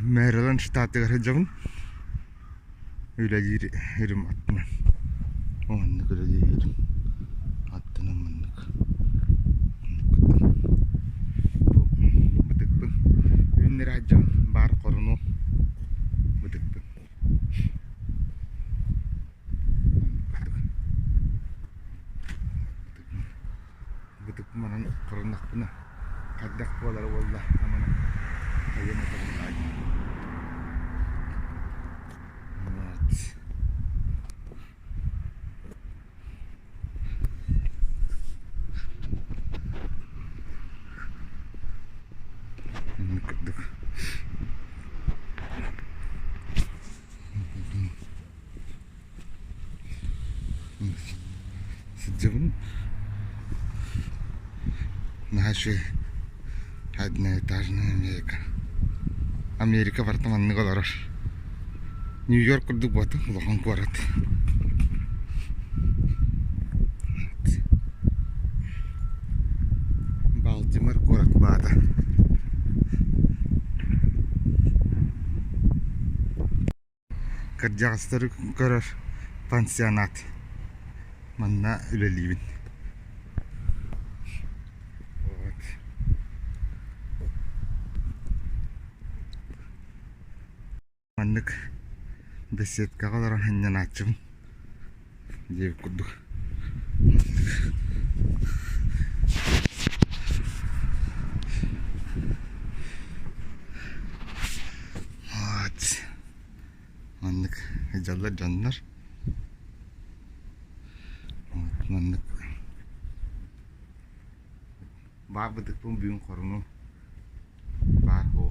Мэриленд штатыгар сылдьабын. Үлэлиир сирим аттынан. Оннук үлэлиир аттынан маннык. Бытыкпын. Үүннэрэ сылдьабын. Баар хоруну бытыкпын. Бытыкпын манан хоруннахпына хайдах буолара буолла аманан хайыам этэ буоллаҕай. Вот. Инник курдук. Сылдьабын. Наһаа үчүгэй одноэтажная Америка. Америка барыта маннык олорор. Нью-Йорк курдук буолбатах улахан куорат. Балтимор куорат баата. Кырдьаҕастары көрөр пансионат. Манна үлэлиибин. Вот. Маннык беседкаҕа олорон сынньанааччыбын диэбит курдук. Вот. Маннык сылдьаллар дьоннор. Вот маннык баар бытыкпын бүгүн хорунум баар буолуо.